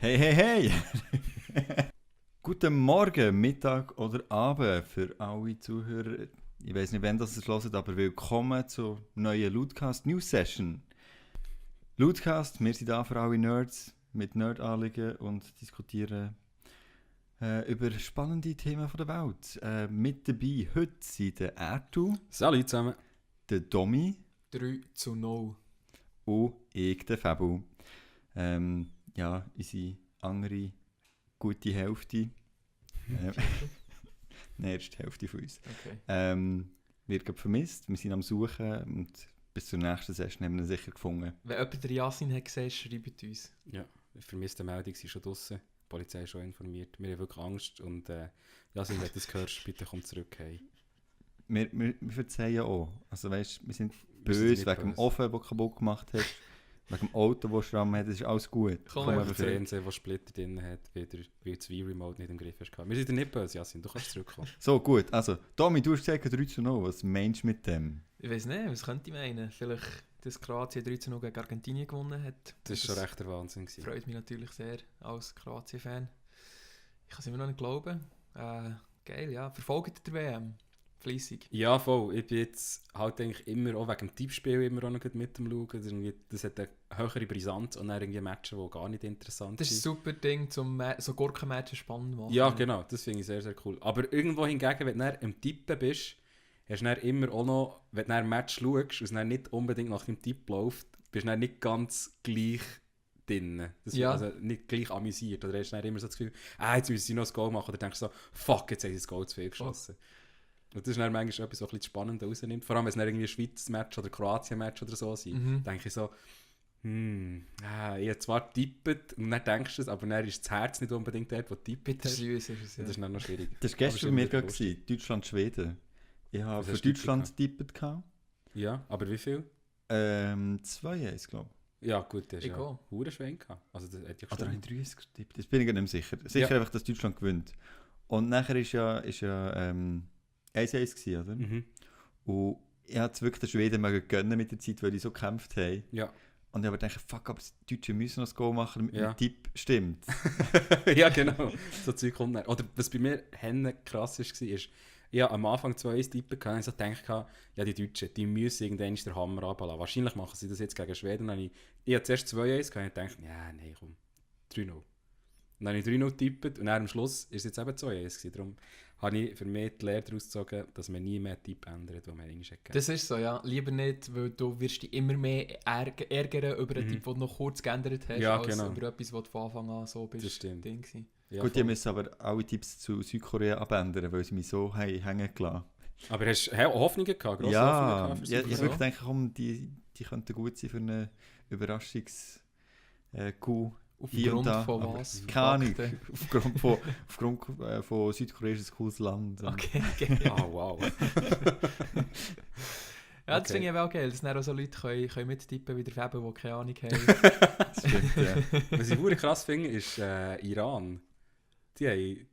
Hey, hey, hey! Guten Morgen, Mittag oder Abend für alle Zuhörer. Ich weiß nicht, wann das es hört, aber willkommen zur neuen Lootcast News Session. Lootcast, wir sind da für alle Nerds mit Nerd-Anliegen und diskutieren über spannende Themen der Welt. Mit dabei heute sind der Ertu, Salut zusammen. der Domi 3-0. und ich, der Fabu. Ja, unsere andere gute Hälfte. Die erste Hälfte von uns. Okay. Wird gerade vermisst, wir sind am Suchen und bis zur nächsten Session haben wir ihn sicher gefunden. Wenn jemand den Yasin hat gesehen, schreibt uns. Ja, vermisste Meldung, sie ist schon draussen. Die Polizei ist schon informiert. Wir haben wirklich Angst und Jasin, wenn du das hörst, bitte komm zurück. Hey. Wir verzeihen auch. Also weißt, wir sind Wir sind böse nicht wegen dem böse. Ofen, den du kaputt gemacht hast. Wegen dem Auto, das Schramm hat, das ist alles gut. Komm Komm einfach einfach Der zurück. Fernseher, der Splitter drin hat, weil das Wii-Remote nicht im Griff hast. Wir sind dir nicht böse, Jasin, du kannst zurückkommen. So, gut. Also, Tommy, du hast gesagt 3-0. Was meinst du mit dem? Ich weiß nicht, was könnte ich meinen? Vielleicht, dass Kroatien 3-0 gegen Argentinien gewonnen hat. Das war schon recht der Wahnsinn gewesen. Freut mich natürlich sehr als Kroatien-Fan. Ich kann es immer noch nicht glauben. Geil, ja. Verfolgt der WM? Fleissig. Ja, voll. Ich bin jetzt halt eigentlich immer, auch wegen dem Tippspiel, immer auch noch mit dem Schauen. Das hat eine höhere Brisanz und dann irgendwie Matches, die gar nicht interessant Das ist ein sind. super Ding, um so Gurkenmatches spannend zu machen. Ja, genau, das finde ich sehr, sehr cool. Aber irgendwo hingegen, wenn du dann im Tippen bist, hast du dann immer auch noch, wenn du dann ein Match schaust und es dann nicht unbedingt nach dem Tipp läuft, bist du dann nicht ganz gleich drin. Ja. Also nicht gleich amüsiert. Oder hast du dann immer so das Gefühl, jetzt müssen sie noch ein Goal machen. Oder denkst du so, fuck, jetzt haben sie das Goal zu viel geschossen. Und das ist dann manchmal etwas, was ein bisschen spannend rausnimmt. Vor allem, wenn es dann irgendwie ein Schweiz-Match oder Kroatien-Match oder so sind, denke ich so, ich habe zwar getippt und dann denkst du es, aber dann ist das Herz nicht unbedingt dort, wo du tippt Bitter hast. süß ist es, ja. Das ist dann noch schwierig. Das war Aber gestern mir ist gerade lustig. Deutschland-Schweden. Ich habe Was für hast du Deutschland getippt. Gehabt. Ja, aber wie viel? 2-1, glaube ich. Ja, gut, das ist Ich ja auch. verdammt Schwein gehabt. Also das hat ja Oder habe gestimmt. ich 30 getippt? Das bin ich gar nicht mehr sicher. Sicher Ja. einfach, dass Deutschland gewinnt. Und nachher ist ja 1-1 gewesen, oder? Mhm. Und ich habe es wirklich den Schweden mal gönnen mit der Zeit, weil die so gekämpft haben. Ja. Und ich habe gedacht, fuck, aber die Deutschen müssen noch das Goal machen, damit Ja. der Tipp stimmt. Ja, genau. So Zeug kommt dann. Oder was bei mir krass war, ist, ich habe am Anfang 2-1 tippen können, und ich so gedacht, ja, die Deutschen, die müssen irgendwann den Hammer runterlassen. Wahrscheinlich machen sie das jetzt gegen Schweden. Ich habe zuerst 2-1 gehabt und ich dachte, ja, nein, komm, 3-0. Und dann habe ich 3-0 getippt und dann am Schluss ist es jetzt eben 2-1 gewesen. Darum habe ich für mich die Lehre daraus gezogen, dass man nie mehr Tipp ändert, den man eigentlich gegeben hat. Das ist so, ja. Lieber nicht, weil du wirst dich immer mehr ärgern über einen Tipp, den du noch kurz geändert hast, Ja, als genau. über etwas, was du von Anfang an so bist. Das stimmt. Ding gewesen. Ja, Gut, die voll. müssen aber alle Tipps zu Südkorea abändern, weil sie mich so hängen gelassen. Aber hast du Hoffnungen gehabt? Grosse Ja, Hoffnungen gehabt für ich Südkorea? wirklich denke, komm, die könnten gut sein für eine Überraschungs-Coup. Hier und Aufgrund da, von aber was? Von keine Ahnung. Fakten? Aufgrund von Südkorea ist ein cooles Land. Okay, okay. Ah, wow. Ja, das Okay. finde ich aber auch geil, dass dann auch so Leute können mittippen wie der Faber, die keine Ahnung haben. Das stimmt, ja. Was ich verdammt krass finde, ist Iran. Die haben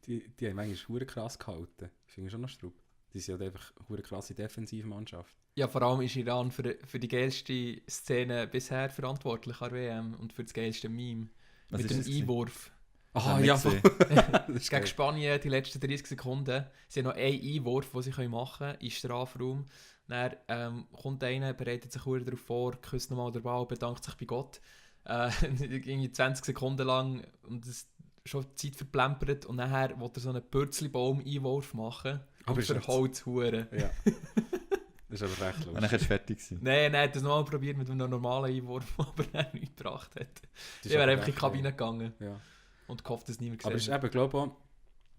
manchmal verdammt krass gehalten. Ich finde schon noch Strub. Die sind halt einfach eine verdammt krasse Defensivmannschaft. Ja, vor allem ist Iran für die geilste Szene bisher verantwortlich an der WM und für das geilste Meme. Was mit ist dem das gewesen? Einwurf. Das Ah, haben wir ja, gesehen. das ist Gegen geil. Spanien die letzten 30 Sekunden. Sie haben noch einen Einwurf, den sie machen können, im Strafraum. Dann kommt einer, bereitet sich verdammt darauf vor, küsst nochmal den Ball, bedankt sich bei Gott. Irgendwie 20 Sekunden lang und es schon die Zeit verplempert und nachher will er so einen Pürzelbaum-Einwurf machen. Aber Und ist jetzt- verhaut es verdammt. Ja. Das ist aber recht Und dann lustig. ist es fertig gewesen. Nein, er hat das nochmal probiert mit einem normalen Einwurf, aber er nichts gebracht hat. Das Ich ist wäre aber einfach in die recht, Kabine gegangen Ja. und gehofft, dass niemand Aber es ist gesehen eben, glaube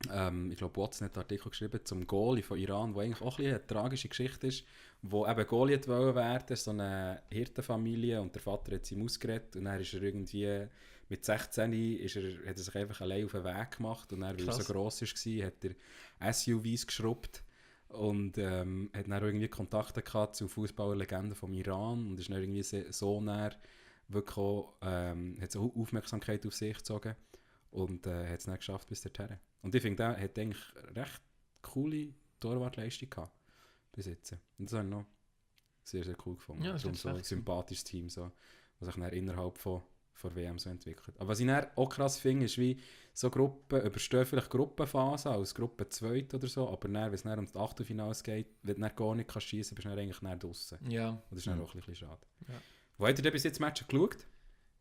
ich glaube, Watson hat einen Artikel geschrieben zum Goalie von Iran, wo eigentlich auch ein bisschen eine tragische Geschichte ist, wo eben Goalie wollte werden, so eine Hirtenfamilie und der Vater hat ihm ausgeredet und dann ist er irgendwie mit 16 hat er sich einfach allein auf den Weg gemacht und dann, weil er Krass. so gross war, hat er SUVs geschrubbt und hat dann auch irgendwie Kontakte gehabt zu Fußballerlegenden vom Iran und ist dann irgendwie so näher wirklich auch, hat so Aufmerksamkeit auf sich gezogen und hat es dann geschafft bis dorthin. Und ich finde, er hat eigentlich recht coole Torwartleistung gehabt bis jetzt. Und das habe ich noch sehr, sehr cool gefunden. Ja, das ist Darum nicht so ein schlecht. sympathisches Team, so, was sich dann innerhalb von vor WM so entwickelt. Aber was ich dann auch krass finde, ist, wie so Gruppen überstehen vielleicht Gruppenphasen als Gruppe 2 oder so, aber dann, wenn es dann um das Achtelfinals geht, wenn du dann gar nicht schießen kannst, bist du dann eigentlich dann draussen. Ja. Und das ist dann auch ein bisschen schade. Ja. Wo habt ihr denn bis jetzt Matches geschaut?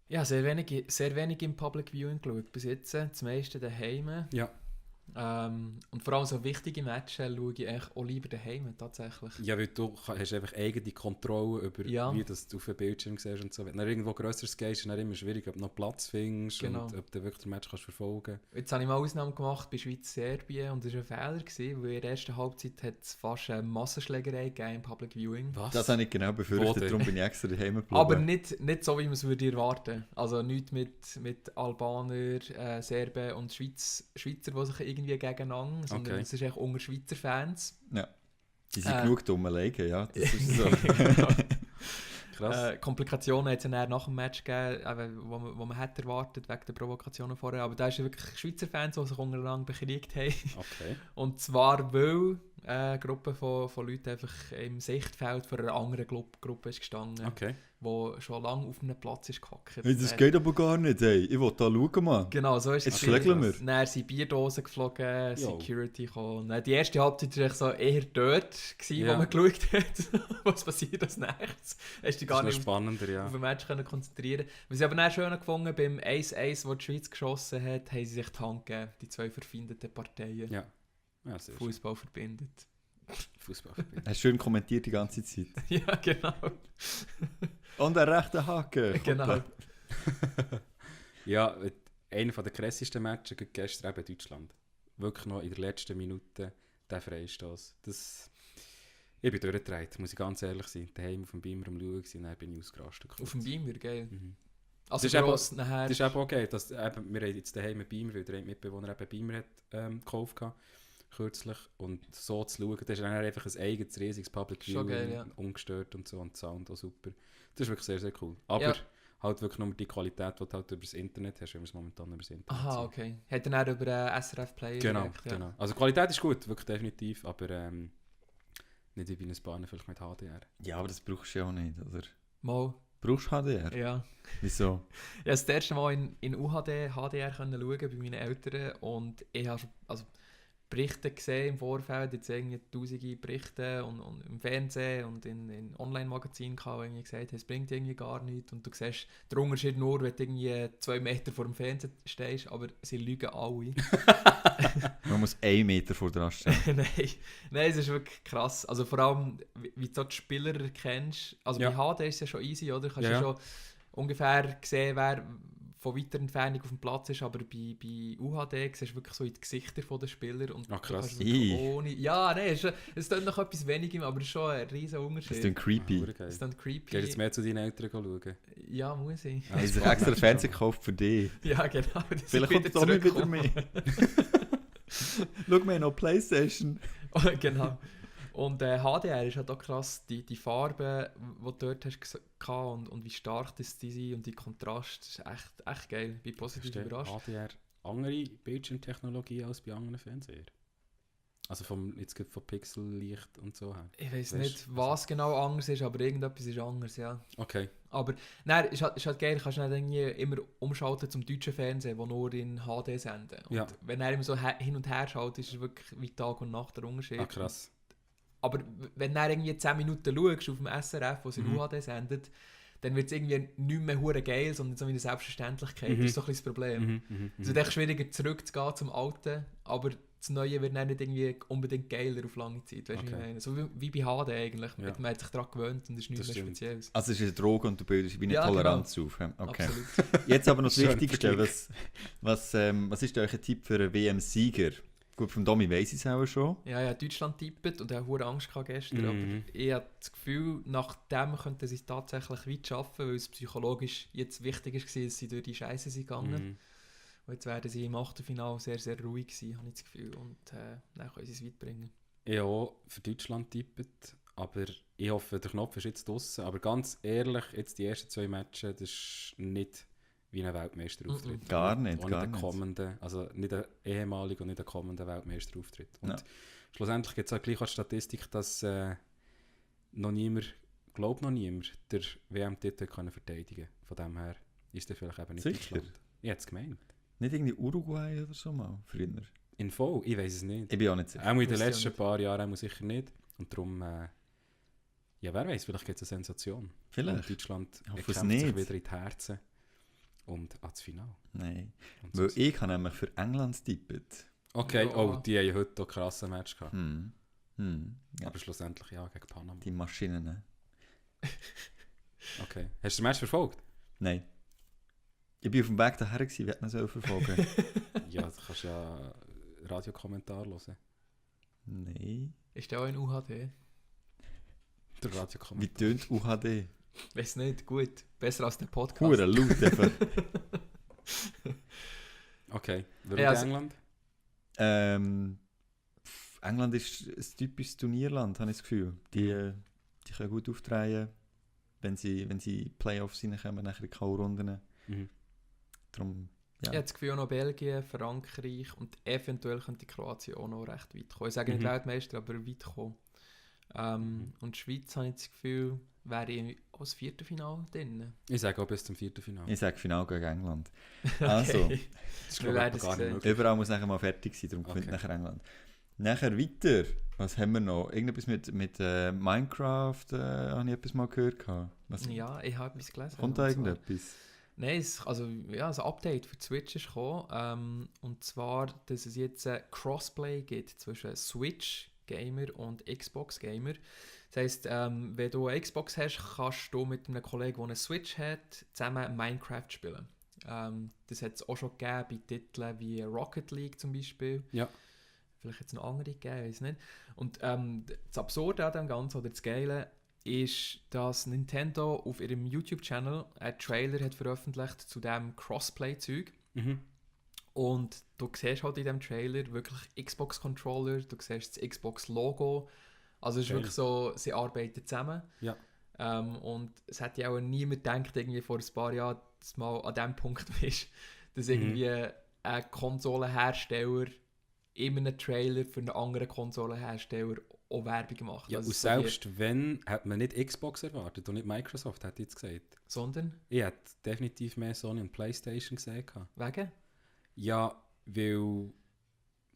Ja, sehr wenig im Public Viewing geschaut. Bis jetzt das meiste daheim. Ja. Und vor allem so wichtige Matches schaue ich eigentlich auch lieber daheim, tatsächlich. Ja, weil du hast einfach eigene Kontrolle über, Ja. wie das du auf dem Bildschirm siehst und so. Wenn du dann irgendwo grösseres gehst, ist es dann immer schwierig, ob du noch Platz findest Genau. und ob du wirklich den Match kannst verfolgen. Jetzt habe ich mal Ausnahme gemacht bei Schweiz-Serbien und das war ein Fehler, gewesen, weil in der ersten Halbzeit hat es fast eine Massenschlägerei gegeben im Public Viewing. Was? Das habe ich genau Wo befürchtet, denn? darum bin ich extra daheim geblieben. Aber nicht so, wie man es würde erwarten. Also nicht mit Albaner, Serben und Schweizer, die sich irgendwie gegeneinander, sondern Okay. es ist eigentlich unter Schweizer Fans. Ja. Die sind genug dumm legen, ja. Das ist so. Krass. Komplikationen hat es ja nach dem Match gegeben, wo man hätte erwartet, wegen der Provokationen vorher. Aber da ist ja wirklich Schweizer Fans, die sich untereinander bekriegt haben. Okay. Und zwar, weil eine Gruppe von Leuten einfach im Sichtfeld von einer anderen Gruppe ist gestanden, Okay. die schon lange auf einem Platz ist gehockt. Hey, das geht aber gar nicht, ey. Ich will da schauen, Mann. Genau, so ist es. Jetzt schlägeln wir. Dann sind Bierdosen geflogen, Jo. Security gekommen. Dann die erste Halbzeit war so eher dort, gewesen, Ja. wo man geschaut hat, was passiert als nächstes. Hast du Das gar ist noch nicht spannender, ja. auf ein Match können konzentrieren. Was ich aber dann schön gefunden, beim 1-1, wo die Schweiz geschossen hat, haben sie sich die Hand gegeben, die zwei verfeindeten Parteien. Ja. Ja, sehr schön. Fußball verbindet. Fußball. Hast du schön kommentiert die ganze Zeit. Ja, genau. Und der rechte Haken. Genau. Ja, einer der krassesten Matches gestern eben Deutschland. Wirklich noch in der letzten Minute der Freistoß. Ich bin durchgedreht, muss ich ganz ehrlich sein. Daheim auf dem Beamer am Schauen gewesen, dann bin ich ausgerastet. Auf dem Beamer, geil. Mhm. Also Das ist gross nachher... Das ist eben okay, dass eben, wir haben jetzt daheim einen Beamer, weil der Mitbewohner eben Beamer hat gekauft hat, kürzlich. Und so zu schauen, das ist dann einfach ein eigenes riesiges Public Schon Viewing, geil, ja. ungestört und so und Sound auch super. Das ist wirklich sehr, sehr cool. Aber Ja. halt wirklich nur die Qualität, die du halt über das Internet hast, wenn wir es momentan über das Internet Aha, sehen. okay. Hat er dann über SRF Player Genau, direkt, ja. genau. Also Qualität ist gut, wirklich definitiv, aber nicht wie bei einem Bahnen vielleicht mit HDR. Ja, aber das brauchst du ja auch nicht, oder? Mal, Brauchst du HDR? ja. Wieso? Ich habe das erste Mal in UHD, HDR können schauen bei meinen Eltern und ich habe also Berichte gesehen im Vorfeld, jetzt irgendwie tausende Berichte und im Fernsehen und in Online-Magazinen gehabt, wo irgendwie gesagt haben, es bringt irgendwie gar nichts und du siehst den Unterschied nur, wenn du irgendwie 2 Meter vor dem Fernseher stehst, aber sie lügen alle. Man muss 1 Meter vor dran stehen. Nein, es ist wirklich krass. Also vor allem, wie du die Spieler kennst. Also Ja. bei HD ist es ja schon easy, oder? Kannst Ja, ja ja. schon ungefähr sehen, wer von weiter Entfernung auf dem Platz ist, aber bei UHD siehst du wirklich so in die Gesichter der Spieler. Und Ah, du krass. kannst wirklich Ih. ohne... Ja, nein, es tut noch etwas wenigem, aber es ist schon ein riesiger Das Unterschied. ist dann creepy. Ah, geil. Es ist dann creepy. Gehst du jetzt mehr zu deinen Eltern schauen? Ja, muss ich. Ja, Ich das habe macht extra man Fernseher schon. gekauft für dich. Ja, genau. das Vielleicht sind kommt Tommy wieder zurückgekommen. mehr. Schau mal noch Playstation. Genau. Und HDR ist halt auch krass, die Farben, die du dort hast und wie stark das die sind und die Kontrast, das ist echt geil. Ich bin positiv Verstehe. überrascht. HDR andere Bildschirmtechnologie als bei anderen Fernsehern? Also jetzt gerade von Pixellicht und so her. Ich weiß Weißt nicht, du, was genau anders ist, aber irgendetwas ist anders, ja. Okay. Aber nein, ist halt geil, kannst du nicht irgendwie immer umschalten zum deutschen Fernsehen, wo nur in HD senden. Und Ja. wenn er immer so hin und her schaltet, ist es wirklich wie Tag und Nacht der Unterschied. Ah, krass. Aber wenn du irgendwie 10 Minuten schaust auf dem SRF, wo sie in UHD sendet, dann wird es irgendwie nicht mehr hure geil, sondern so wie eine Selbstverständlichkeit. Das ist so ein bisschen das Problem. Es wird echt schwieriger zurückzugehen zum Alten, aber das Neue wird dann nicht irgendwie unbedingt geiler auf lange Zeit. Weißt du, wie ich Okay. meine? So wie bei HD eigentlich. Ja. Man hat sich daran gewöhnt und es ist nichts Das mehr stimmt. Spezielles. Also es ist eine Droge und du bildest wie eine Ja, Toleranz auf. ja? Okay. Absolut. Jetzt aber noch das Schön Wichtigste. verglichen. Was ist euer Tipp für einen WM-Sieger? Gut, vom Domi weiss ich es auch schon. Ja, ja, Deutschland tippt und ich hatte hure Angst gehabt gestern, Mhm. aber ich habe das Gefühl, nach dem könnten sie es tatsächlich weit schaffen, weil es psychologisch jetzt wichtig war, dass sie durch die Scheiße sind gegangen. Mhm. Und jetzt werden sie im Achtelfinale sehr, sehr ruhig sein, habe ich das Gefühl. Und dann können sie es weit bringen. Ich habe auch für Deutschland tippt, aber ich hoffe, der Knopf ist jetzt draussen. Aber ganz ehrlich, jetzt die ersten 2 Matches, das ist nicht wie ein Weltmeisterauftritt. Gar nicht, Auch gar ein nicht. kommenden, also nicht ein ehemaliger und nicht ein kommender Weltmeisterauftritt. Und Ja. schlussendlich gibt es auch gleich als Statistik, dass noch niemand, der WM-Titel können verteidigen. Von dem her ist dann vielleicht eben nicht Sicher? Deutschland. Ich hätte es gemeint. Nicht irgendwie Uruguay oder so mal, früher. In voll? Ich weiß es nicht. Ich bin auch nicht sicher. Auch in den Wusste ich auch letzten nicht. paar Jahren sicher nicht. Und darum, ja, wer weiß, vielleicht gibt es eine Sensation. Und Vielleicht. Deutschland Ich hoffe es kämpft sich nicht. wieder in die Herzen und ans Finale. Nein. Und Weil so. ich habe nämlich für England tippet. Okay, Ja. oh, die haben heute auch krasse Match gehabt. Ja, Aber schlussendlich ja, gegen Panama. die Maschinen. Okay. Hast du den Match verfolgt? Nein. Ich bin auf dem Weg daher, gewesen, wir hätten ihn verfolgen. Ja, du kannst ja Radiokommentar hören. Nein. Ist der auch in UHD? Der Wie Radiokommentar. tönt UHD? Weiß nicht, gut. Besser als der Podcast. Hure laut einfach. Okay, warum Ja, also- England? England ist ein typisches Turnierland, habe ich das Gefühl. Die können gut auftreten, wenn sie Playoffs reinkommen, nachher in K.O.-Runden. Mhm. Darum, Ich habe das Gefühl, auch noch Belgien, Frankreich und eventuell könnte Kroatien auch noch recht weit kommen. Ich sage nicht Mhm. Weltmeister, aber weit kommen. Und die Schweiz, habe ich das Gefühl, wäre irgendwie auch das Viertelfinale drin. Ich sage auch bis zum Viertelfinale. Ich sage Final gegen England. Also, Das ist Wir glaube werden ich es gar nicht sehen. möglich. überall muss nachher mal fertig sein, darum gewinnt Okay. nachher England. Nachher weiter, was haben wir noch? Irgendetwas mit Minecraft, habe ich etwas mal gehört. Was, Ja, ich habe etwas gelesen. kommt da und zwar- irgendetwas? Nein, ein Update für die Switch ist gekommen. Und zwar, dass es jetzt ein Crossplay gibt zwischen Switch-Gamer und Xbox-Gamer. Das heisst, wenn du eine Xbox hast, kannst du mit einem Kollegen, der eine Switch hat, zusammen Minecraft spielen. Das hat es auch schon gegeben bei Titeln wie Rocket League zum Beispiel. Ja. Vielleicht hat es noch andere gegeben, ich weiß nicht. Und das Absurde an dem Ganzen, oder das Geile, ist, dass Nintendo auf ihrem YouTube-Channel einen Trailer hat veröffentlicht zu diesem Crossplay-Zeug. Mhm. Und du siehst halt in diesem Trailer wirklich Xbox-Controller, du siehst das Xbox-Logo. Also es ist Geil. wirklich so, sie arbeiten zusammen. Ja. Und es hätte ja auch niemand gedacht, irgendwie vor ein paar Jahren, dass du mal an dem Punkt bist, dass irgendwie ein Konsolenhersteller in einem Trailer für einen anderen Konsolenhersteller auch Werbung macht. Ja, Also und so wie- selbst wenn, hat man nicht Xbox erwartet und nicht Microsoft, hätte ich jetzt gesagt. Sondern, Ich hätte definitiv mehr Sony und Playstation gesehen. wegen? Ja, weil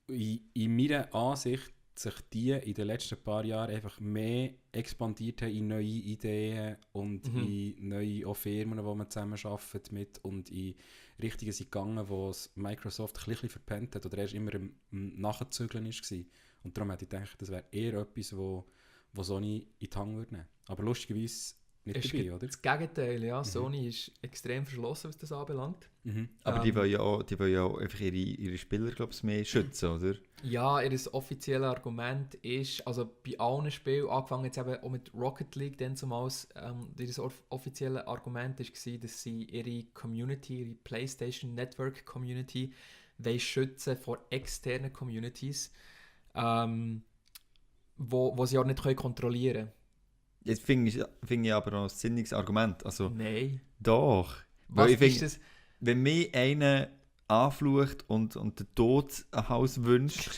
in meiner Ansicht sich die in den letzten paar Jahren einfach mehr expandiert haben in neue Ideen und in neue auch Firmen, wo man zusammen arbeitet mit und in Richtungen sind gegangen, wo es Microsoft ein bisschen verpennt hat oder erst immer im Nachzügeln war. Und darum hätte ich gedacht, das wäre eher etwas, wo Sony in die Hand würde nehmen. Aber lustigerweise nicht Ist dabei, oder? das Gegenteil, ja. Sony ist extrem verschlossen, was das anbelangt. Mhm. Aber die wollen ja auch einfach ihre Spieler, glaube ich, mehr schützen, oder? Ja, ihr offizielles Argument ist, also bei allen Spielen, angefangen jetzt eben auch mit Rocket League, dann zumals, ihr offizielle Argument war, dass sie ihre Community, ihre PlayStation Network Community, wollen schützen vor externen Communities, wo sie auch nicht kontrollieren können. Jetzt finde ich aber noch ein sinniges Argument. Also, Nein. doch. Was Weil ich ist finde, das? wenn mir einer anflucht und den Tod ein Haus wünscht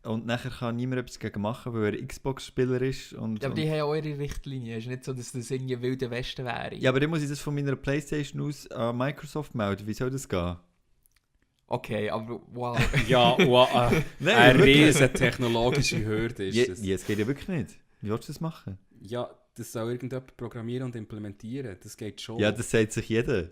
und nachher kann niemand etwas dagegen machen, weil er Xbox-Spieler ist. Und, Ja, aber die haben auch ihre Richtlinie. Es ist nicht so, dass das irgendwie wilde Westen wäre. ja, aber dann muss ich das von meiner Playstation aus an Microsoft melden. Wie soll das gehen? Okay, aber wow. Ja, wow, Nein, eine wirklich. riesige technologische Hürde ist das. Ja, es geht ja wirklich nicht. Wie willst du das machen? Ja, das soll irgendjemand programmieren und implementieren. Das geht schon. Ja, das sagt sich jeder. Ja,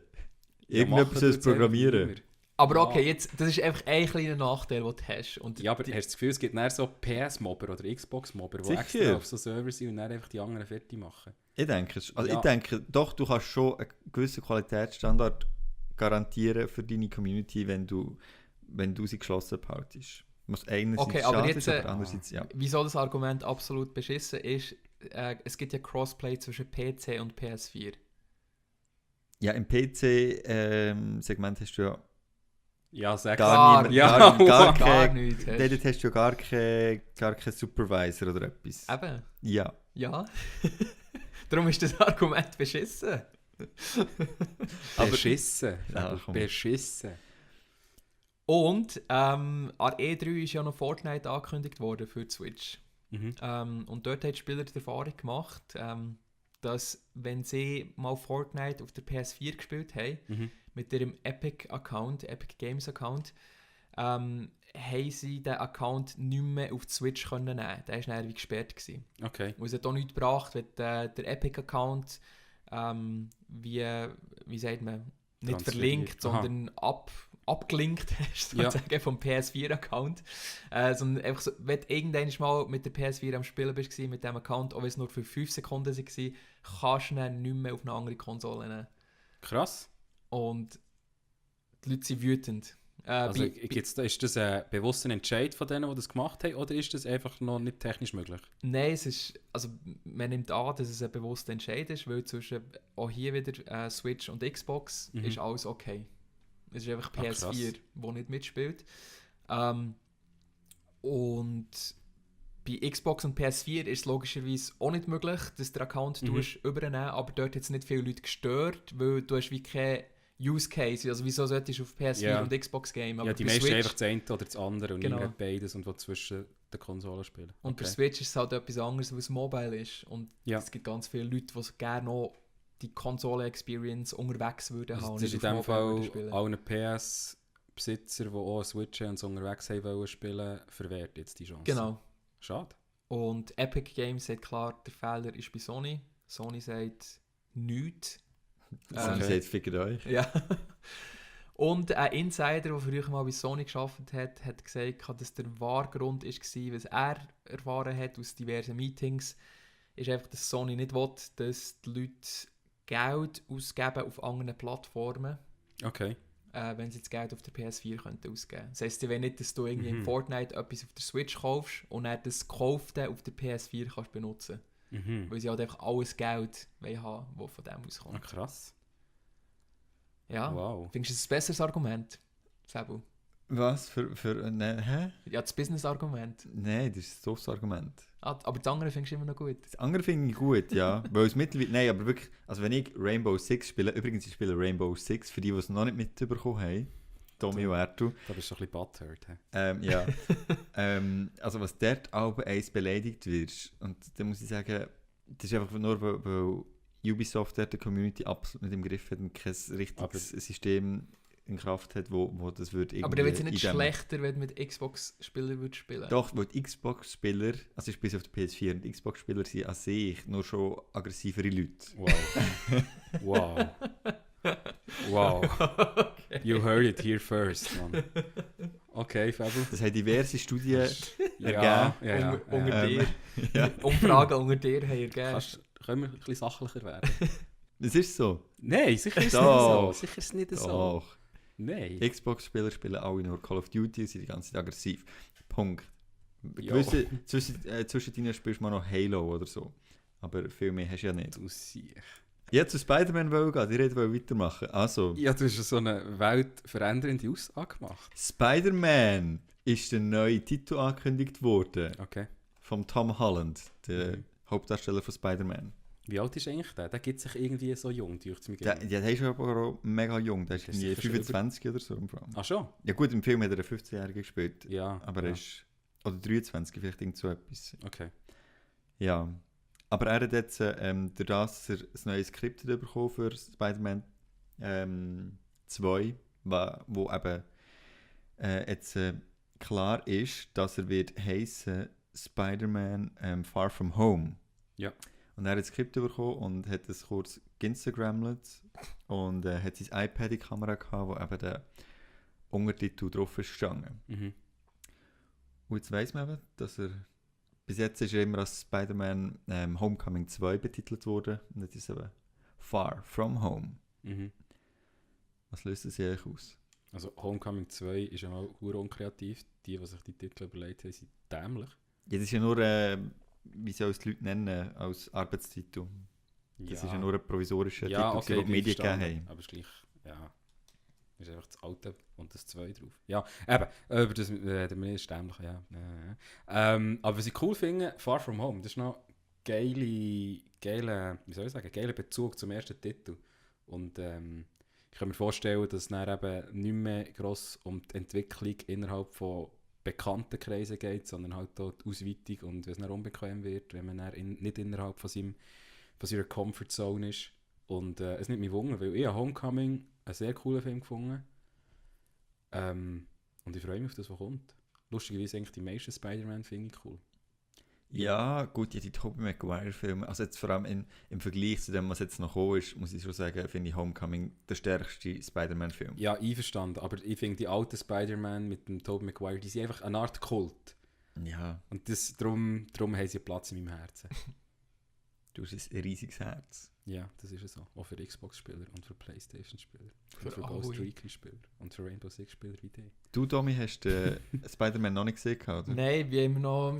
Irgendjemand machen soll es tut's einfach programmieren. niemand. Aber Ja. okay, jetzt, das ist einfach ein kleiner Nachteil, den du hast. Und Ja, aber hast du das Gefühl, es gibt dann so PS-Mobber oder Xbox-Mobber, die Sicher. extra auf so Server sind und dann einfach die anderen fertig machen? Ich denke es. Also Ja. ich denke, doch, du kannst schon einen gewissen Qualitätsstandard garantieren für deine Community, wenn du sie geschlossen behaltest. Was einerseits Okay, aber schade jetzt, ist, aber andererseits, ja. wieso das Argument absolut beschissen ist, es gibt ja Crossplay zwischen PC und PS4. Ja, im PC-Segment hast du ja Ja, sag gar Gar- niemand, ja, gar Gar kein, nichts hast. dort hast du ja gar keinen Supervisor oder etwas. Eben, Ja. ja. Darum ist das Argument beschissen. Beschissen. Ja, Aber komm. beschissen. Und an E3 ist ja noch Fortnite angekündigt worden für die Switch. Mhm. Und dort haben die Spieler die Erfahrung gemacht, dass wenn sie mal Fortnite auf der PS4 gespielt haben, mit ihrem Epic Games Account, haben sie den Account nicht mehr auf die Switch können nehmen. Der war dann wie gesperrt gewesen. Okay. Und es hat auch nichts gebracht, wenn der Epic Account wie sagt man, nicht verlinkt, sondern abgelinkt hast, sozusagen vom PS4-Account. Sondern einfach so, wenn du irgendwann mal mit der PS4 am Spielen bist, mit diesem Account, auch wenn es nur für 5 Sekunden war, kannst du ihn nicht mehr auf eine andere Konsole nehmen. Krass. Und die Leute sind wütend. Ist das ein bewusster Entscheid von denen, die das gemacht haben, oder ist das einfach noch nicht technisch möglich? Nein, es ist, also man nimmt an, dass es ein bewusster Entscheid ist, weil zwischen auch hier wieder Switch und Xbox ist alles okay. Es ist einfach PS4, die nicht mitspielt. Und bei Xbox und PS4 ist es logischerweise auch nicht möglich, dass der Account übernehmen, aber dort hat es nicht viele Leute gestört, weil du hast wie keine Use Case, also wieso solltest du auf PS4 und Xbox game? Aber die meisten einfach das eine oder das andere und nicht beides und zwischen den Konsolen spielen. Und bei Switch ist es halt etwas anderes, weil es mobile ist. Und es gibt ganz viele Leute, die gerne noch die Konsole-Experience unterwegs würden haben. Das ist in dem Fall allen PS-Besitzer, die auch Switch und so unterwegs haben wollen spielen, verwehrt jetzt die Chance. Genau. Schade. Und Epic Games sagt klar, der Fehler ist bei Sony. Sony sagt nichts. Sony sagt, fickt euch. Ja. Und ein Insider, der früher mal bei Sony gearbeitet hat, hat gesagt, dass der wahre Grund war, was er erfahren hat aus diversen Meetings, ist einfach, dass Sony nicht will, dass die Leute Geld ausgeben auf anderen Plattformen. Okay. Wenn sie das Geld auf der PS4 könnten ausgeben. Das heisst, sie wollen nicht, dass du irgendwie in Fortnite etwas auf der Switch kaufst und dann das Gekaufte auf der PS4 kannst benutzen. Weil sie halt einfach alles Geld haben, das von dem auskommt. Krass. Ja, wow. Findest du das ein besseres Argument, Sebu? Was? Hä? Ja, das Business-Argument. Nein, das ist ein doofes Argument. Aber das andere findest du immer noch gut. Das andere finde ich gut, ja. Weil es mittlerweile... Nein, aber wirklich... Also wenn ich Rainbow Six spiele... Übrigens, ich spiele Rainbow Six, für die, die es noch nicht mitbekommen haben. Tommy und Ertu. Da bist du ein bisschen butthurt. Ja. Also was dort auch eins beleidigt wird, und da muss ich sagen, das ist einfach nur, weil Ubisoft dort die Community absolut nicht im Griff hat und kein richtiges System in Kraft hat, wo das würde irgendwie... Aber dann wird es nicht schlechter, wenn du mit Xbox-Spielern spielen. Doch, weil die Xbox-Spieler, also ich spiele auf der PS4, und die Xbox-Spieler sind an sich nur schon aggressivere Leute. Wow. Wow. Okay. You heard it here first, man. Okay, Fabio. Das haben diverse Studien ergeben. Unter dir. Umfragen unter dir haben ergeben. Können wir ein bisschen sachlicher werden? Das ist so. Nein, sicher ist es nicht so. Sicher ist es nicht so. Doch. Nein. Xbox-Spieler spielen alle nur Call of Duty und sind die ganze Zeit aggressiv. Punkt. Zwischen ihnen spielst du mal noch Halo oder so. Aber viel mehr hast du ja nicht. Du siehst. Jetzt zu Spider-Man gehen, die Rede weitermachen. Also. Ja, du hast so eine weltverändernde Aussage gemacht. Spider-Man ist der neue Titel angekündigt worden. Okay. Vom Tom Holland, der Hauptdarsteller von Spider-Man. Wie alt ist eigentlich der? Der gibt sich irgendwie so jung, der ist aber auch mega jung. Der ist irgendwie 25 oder so. Ach schon? Ja gut, im Film hat er einen 15-Jährigen gespielt. Ja. Aber er ist... Oder 23, vielleicht irgend so etwas. Okay. Ja. Aber er hat jetzt, durch das er ein neues Skript bekommen für Spider-Man 2, wo eben jetzt klar ist, dass er wird heissen Spider-Man Far From Home. Ja. Und er hat das Skript bekommen und hat es kurz geinstagrammt und hat sein iPad in die Kamera gehabt, wo eben der Untertitel drauf ist gestanden. Und jetzt weiss man eben, dass er... Bis jetzt ist er immer als Spider-Man Homecoming 2 betitelt worden. Und jetzt ist es eben Far From Home. Was löst das eigentlich aus? Also Homecoming 2 ist ja mal sehr unkreativ. Die sich die Titel überlegt haben, sind dämlich. Ja, das ist ja nur, wie sie es die Leute nennen, als Arbeitstitel. Das ist ja nur ein provisorischer Titel, den die Medien gegeben haben. Aber es ist gleich, ja... ist einfach das Alte und das 2 drauf. Ja, eben, über das ist dämlich, ja. Aber was ich cool finde, Far From Home, das ist noch geiler Bezug zum ersten Titel. Und ich kann mir vorstellen, dass es dann eben nicht mehr gross um die Entwicklung innerhalb von bekannten Kreisen geht, sondern halt auch die Ausweitung und wenn es dann unbequem wird, wenn man dann nicht innerhalb von seinem von seiner Comfortzone ist. Und es nimmt mich Wunder, weil ich habe Homecoming einen sehr coolen Film gefunden. Und ich freue mich auf das, was kommt. Lustigerweise eigentlich die meisten Spider-Man finde ich cool. Ja, gut, ja, die Tobey Maguire-Filme, also jetzt vor allem im Vergleich zu dem, was jetzt noch gekommen ist, muss ich schon sagen, finde ich Homecoming der stärkste Spider-Man-Film. Ja, einverstanden, aber ich finde die alten Spider-Man mit dem Tobey Maguire, die sind einfach eine Art Kult. Ja, Und darum haben sie Platz in meinem Herzen. du hast ein riesiges Herz. Ja, das ist ja so. Auch für Xbox-Spieler und für Playstation-Spieler. Für Und für alle. Ghost Recon-Spieler. Und für Rainbow Six-Spieler wie die. Du, Domi, hast Spider-Man noch nicht gesehen, oder? Nein, ich bin immer noch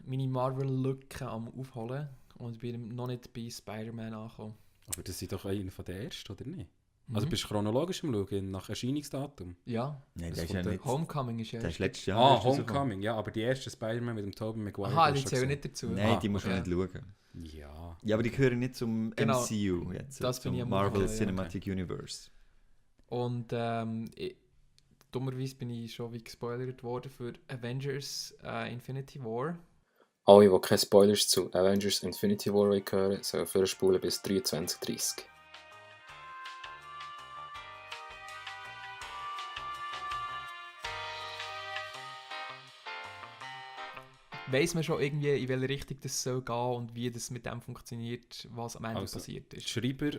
meine Marvel-Lücke am Aufholen und bin noch nicht bei Spider-Man angekommen. Aber das sind doch einer von den ersten, oder nicht? Also bist du chronologisch am Schauen, nach Erscheinungsdatum? Ja, Nein, Das der ist kommt ja der nicht... Homecoming ist ja Der ist erst. letztes Jahr Ah, erst rausgekommen. Homecoming, ja, aber die erste Spider-Man mit dem Tobey Maguire. Aha, hast die du zählen schon nicht dazu. Nein, die musst du okay. nicht schauen. gesehen. Ja. Ja, aber die gehören nicht zum Genau, MCU jetzt, das bin zum ich am Marvel Aufholen, ja. Cinematic Universe. Und dummerweise bin ich schon wie gespoilert worden für Avengers Infinity War. Alle, die keine Spoilers zu Avengers Infinity War hören, sollen vorspulen bis 23:30. Weiss man schon irgendwie, in welche Richtung das soll gehen und wie das mit dem funktioniert, was am Ende Also, passiert Die ist? Schreiber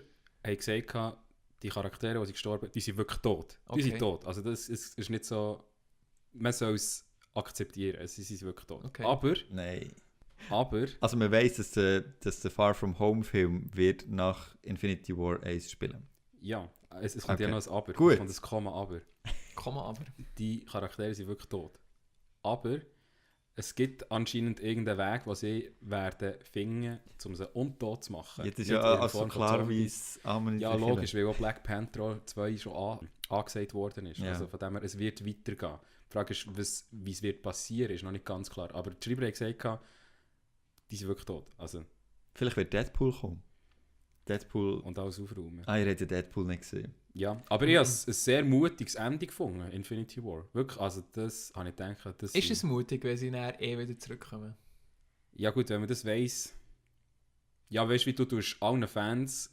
haben gesagt, die Charaktere, die sind gestorben, die sind wirklich tot. Die Okay. sind tot. Also das ist nicht so... Man soll es akzeptieren, sie sind wirklich tot. Okay. Nein. Aber... Also man weiss, dass der Far From Home Film wird nach Infinity War 1 spielen. Ja, es kommt ja Okay. noch ein Aber. Gut. Es kommt ein Komma Aber. Komma aber. Die Charaktere sind wirklich tot. Aber es gibt anscheinend irgendeinen Weg, den sie werden finden, um sie untot zu machen. Jetzt ist Nicht ja in also Form von klar, wie Zombies. es Amen Ja, logisch, weil auch Black Panther 2 schon angesagt worden ist. Ja. Also von dem her, es wird weitergehen. Die Frage ist, wie es wird passieren, ist noch nicht ganz klar. Aber die Schreiber haben gesagt, die sind wirklich tot. Also, Vielleicht wird Deadpool kommen. Deadpool... und alles aufräumen. Ah, ihr habt ja Deadpool nicht gesehen. Ja, aber ich habe ein sehr mutiges Ende gefunden, Infinity War. Wirklich, also das habe ich gedacht. Das Ist es mutig, wenn sie dann wieder zurückkommen? Ja gut, wenn man das weiss. Ja, weißt du, wie du tust allen Fans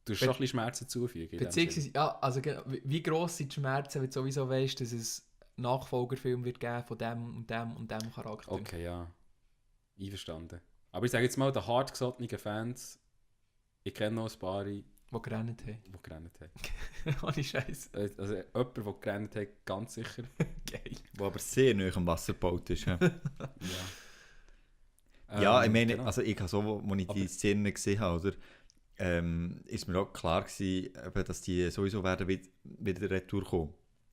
schon ein bisschen Schmerzen zufügen. in dem Sinn. Beziehungsweise, ja, also wie gross sind die Schmerzen, wenn du sowieso weißt, dass es einen Nachfolgerfilm wird geben von dem und dem und dem Charakter? Okay, ja. Einverstanden. Aber ich sage jetzt mal, den hartgesottenen Fans, ich kenne noch ein paar, die Die gerannt haben. gerannt haben. Ohne Scheiß. Also jemand, der gerannt hat, ganz sicher. Geil. Wo aber sehr nahe am Wasser gebaut ist. Ja, Ja, ja ich meine, genau. also ich habe so, wo ich die Aber- Szenen gesehen habe, oder, ist mir auch klar gewesen, eben, dass die sowieso werden wieder retour kommen.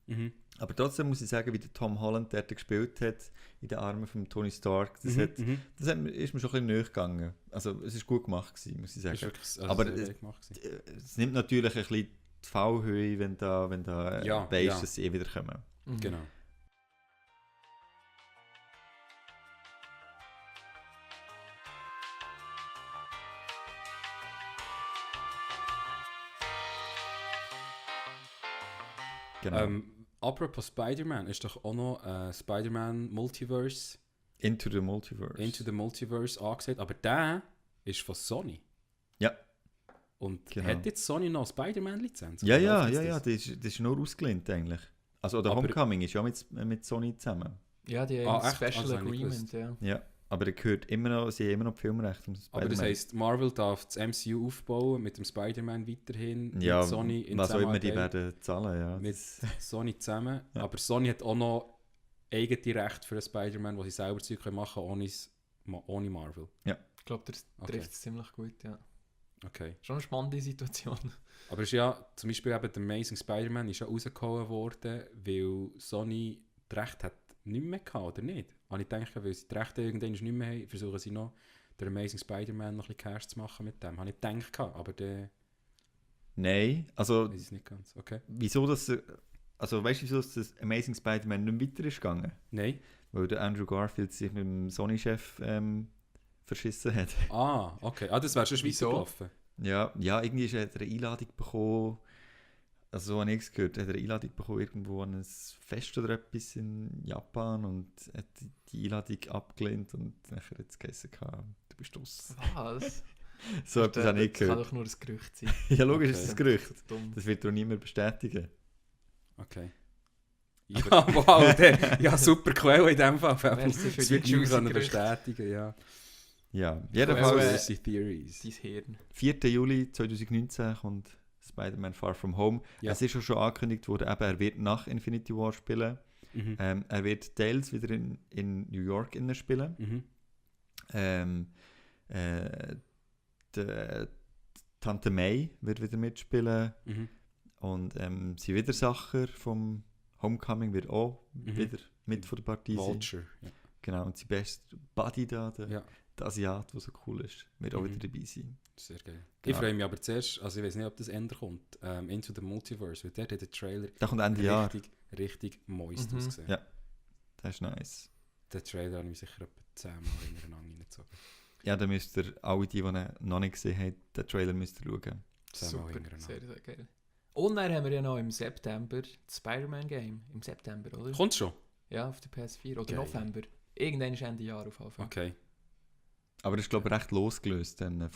Mhm. Aber trotzdem muss ich sagen, wie der Tom Holland dort gespielt hat, in den Armen von Tony Stark, das ist mir schon ein bisschen näher gegangen. Also es ist gut gemacht gewesen, muss ich Das ist sagen. wirklich Aber sehr es- gut gemacht gewesen. Es nimmt natürlich ein bisschen die Fallhöhe, wenn da Ja, weisst, ja. dass sie wieder kommen. Mhm. Genau. Genau. Apropos Spider-Man, ist doch auch noch Spider-Man Multiverse, Into the Multiverse. Into the Multiverse angesagt, aber der ist von Sony. Ja. Und Genau. hat jetzt Sony noch eine Spider-Man-Lizenz? Ja, Oder ja, läuft ja, jetzt ja, das? das ist nur ausgelehnt eigentlich. Also der Aber- Homecoming ist ja mit Sony zusammen. Ja, die Ah, haben ein echt? Special Also, habe ich Agreement, ja. Ja, aber sie haben immer noch die Filmrechte. Aber das heisst, Marvel darf das MCU aufbauen mit dem Spider-Man weiterhin, ja, mit Sony in was auch immer die Zusammenarbeit werden zahlen, ja. mit Sony zusammen. Ja. Aber Sony hat auch noch eigene Rechte für einen Spider-Man, wo sie selber Zeug machen können, ohne Marvel. Ich glaube, das Okay. trifft es ziemlich gut, ja. Okay. Schon eine spannende Situation. Aber es ist ja, zum Beispiel eben der Amazing Spider-Man ist ja rausgehauen worden, weil Sony die Rechte hat nicht mehr gehabt, oder nicht? Habe ich gedacht, weil sie die Rechte irgendwann nicht mehr haben, versuchen sie noch, den Amazing Spider-Man noch ein bisschen Cash zu machen mit dem. Habe ich gedacht, aber der Nein, also weiß ich es nicht ganz. Okay. wieso das... Also weißt du, wieso das Amazing Spider-Man nicht mehr weiter ist gegangen? Nein? Weil der Andrew Garfield sich mit dem Sony-Chef verschissen hat. Ah, okay. Ah, das wäre schon Wieso? weitergelaufen. Ja, hat er eine Einladung bekommen. Also so habe ich es gehört. Hat er eine Einladung bekommen irgendwo an ein Fest oder etwas in Japan und hat die Einladung abgelehnt und nachher hat es geheißen, du bist aus. Was? So etwas habe ich Das kann gehört. doch nur ein Gerücht sein. Ja, logisch Okay. ist das Gerücht. Dumm. Das wird doch niemand bestätigen. Okay. Ja, wow, ja, super Quelle in dem Fall. Merci für Das die wird niemand juicy können Gerüchte. bestätigen, ja. Ja, Well, jedenfalls Conspiracy Theories. Dein Hirn. 4. Juli 2019 kommt Spider-Man Far From Home. Ja. Es ist auch schon angekündigt worden, eben, er wird nach Infinity War spielen. Mhm. Er wird teils wieder in New York innen spielen. Mhm. Die Tante May wird wieder mitspielen. Mhm. Und sein Widersacher vom Homecoming wird auch wieder mit von der Partie sein. Vulture. Ja. Genau, und sein bester Buddy da, der Ja. Asiat, der so cool ist, wird auch Mhm. wieder dabei sein. Sehr geil. Genau. Ich freue mich aber zuerst, also ich weiß nicht, ob das Ende kommt, Into the Multiverse, weil dort hat der Trailer Der kommt Ende Jahr. richtig moist Mhm. ausgesehen. Ja. Das ist nice. Den Trailer habe ich sicher etwa 10 Mal hintereinander reingezogen. Ja, dann müsst ihr, alle die ihn noch nicht gesehen haben, den Trailer müsst ihr schauen. 10 Mal Super, hintereinander. sehr, sehr geil. Und dann haben wir ja noch im September das Spider-Man-Game. Im September, oder? Kommt schon? Ja, auf der PS4. Oder Geil. November. Irgendwann ist Ende Jahr auf jeden Fall. Okay. Aber das ist, glaube ich, recht losgelöst dann Ja.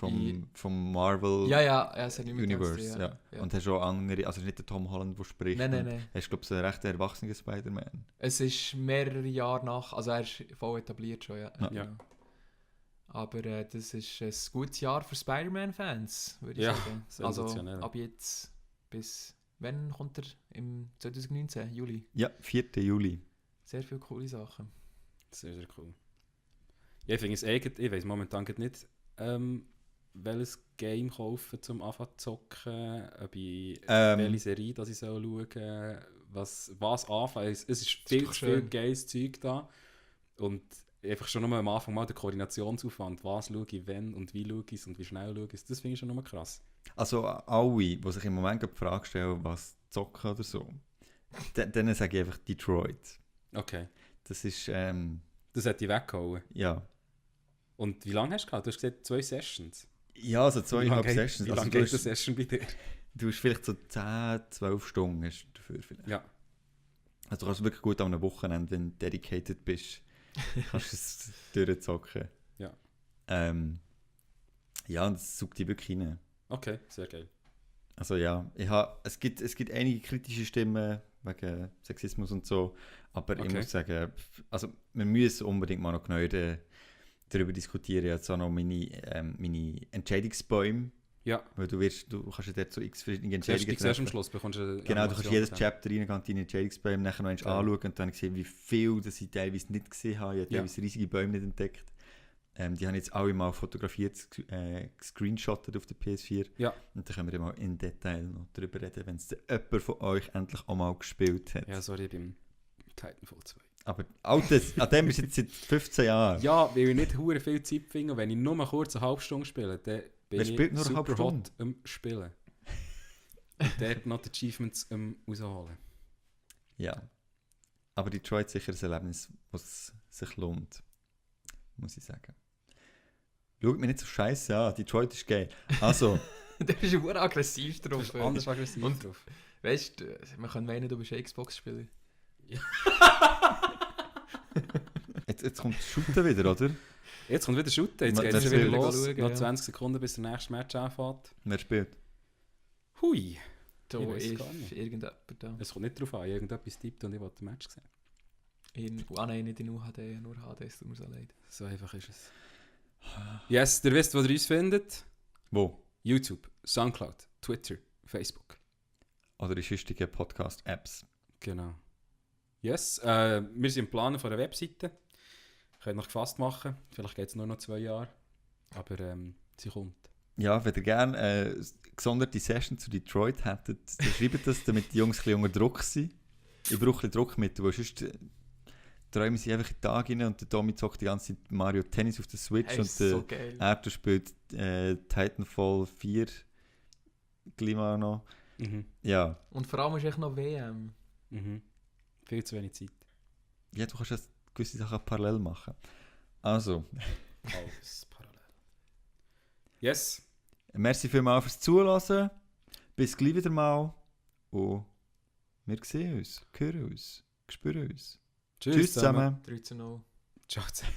vom Marvel Ja, es hat nicht mehr Universe. getanzt, Ja. Und hast auch andere, also es ist nicht der Tom Holland, der spricht. Nein. Und hast, glaube ich, einen recht erwachsenen Spider-Man. Es ist mehrere Jahre nach, also er ist voll etabliert schon, ja. Ja. Genau. Aber das ist ein gutes Jahr für Spider-Man-Fans, würde ich Ja, sagen. Also sensationell. ab jetzt bis, wann kommt er? Im 2019, Juli. Ja, 4. Juli. Sehr viele coole Sachen. Sehr, sehr cool. Ja, ich finde es eigentlich, ich weiß momentan gerade nicht, welches Game kaufen zum Anfang zu zocken, ob ich welche Serie das ich soll schauen, was anfangen. Es ist viel doch zu viel schön. geiles Zeug da und einfach schon nur am Anfang mal der Koordinationsaufwand, was schaue ich, wenn und wie schaue ich es und wie schnell schaue ich es, das finde ich schon nur krass. Also alle, die sich im Moment die Frage stellen, was zocken oder so, denen sage ich einfach Detroit. Okay, Das ist, das hat dich weggehauen. ja. Und wie lange hast du gehabt? Du hast gesagt 2 Sessions. Ja, also Wie lange 2,5 geht- Sessions. Wie Also lange du geht eine hast, Session bei dir? du hast vielleicht so 10, 12 Stunden hast du dafür vielleicht. Ja. Also du kannst wirklich gut an einem Wochenende, wenn du dedicated bist, kannst du es durchzocken. Ja. Ja, und es sucht dich wirklich rein. Okay, sehr geil. Also ja, es gibt einige kritische Stimmen wegen Sexismus und so, aber ich Okay. muss sagen, also wir müssen unbedingt mal noch genauer darüber diskutieren. Jetzt auch noch meine Entscheidungsbäume, Ja. weil du kannst ja dort so x verschiedene Siehst Entscheidungen du am treffen. Schluss bekommst du eine Genau, du kannst Animation jedes dann. Chapter rein, kannst deine Entscheidungsbäume nachher noch einmal Geil. anschauen und dann gesehen, wie viel das ich teilweise nicht gesehen habe. Ich habe Ja. teilweise riesige Bäume nicht entdeckt. Die habe ich jetzt alle mal fotografiert, gescreenshottet auf der PS4. Ja. Und dann können wir mal in Detail noch darüber reden, wenn es jemand von euch endlich auch mal gespielt hat. Ja, sorry, beim Titanfall 2. Aber Altes, an dem ist jetzt seit 15 Jahren. Ja, weil ich nicht hure viel Zeit finde und wenn ich nur mal kurz eine halbe Stunde spiele, dann bin Wer ich spielt nur eine super halbe Stunde? hot am Spielen. Und dort noch die Achievements rausholen. Ja. Aber Detroit ist sicher ein Erlebnis, was sich lohnt. Muss ich sagen. Schaut mir nicht so scheiße an, Detroit ist geil. Also, Der ist ja aggressiv Du drauf. bist anders aggressiv Und- drauf. Weißt du, man kann meinen, du bist ein Xbox-Spieler. jetzt kommt das Shooten wieder, oder? Jetzt kommt wieder Shooten, jetzt Ma- geht das es wieder will ich los. schauen, Noch ja. 20 Sekunden, bis der nächste Match anfängt. Wer spielt? Hui, Da Ich weiss ist gar nicht. irgendjemand da. es kommt nicht darauf an, irgendetwas tippt und ich will das Match sehen. Nein, nicht in UHD, nur HD, es tut mir so leid. So einfach ist es. Yes, ihr wisst, wo ihr uns findet. Wo? YouTube, Soundcloud, Twitter, Facebook. Oder in sonstigen Podcast-Apps. Genau. Yes, wir sind im Planen von einer Webseite. Könnt noch gefasst machen. Vielleicht geht es nur noch 2 Jahre. Aber sie kommt. Ja, wenn ihr gerne gesonderte Session zu Detroit hättet, dann schreibt das, damit die Jungs ein bisschen unter Druck sind. Ich brauche ein bisschen Druckmittel, weil sonst träumen sie einfach in den Tag rein und der Tommy zockt die ganze Zeit Mario Tennis auf der Switch Hey, und ist der so geil. Erdo spielt Titanfall 4 Klima noch. Mhm. Ja. Und vor allem ist echt noch WM. Mhm. Viel zu wenig Zeit. Ja, du kannst jetzt gewisse Sachen parallel machen. Also, Alles parallel. Yes. merci vielmals fürs Zuhören. Bis gleich wieder mal. Und wir sehen uns, hören uns, spüren uns. Tschüss zusammen. 3-0. Ciao zusammen.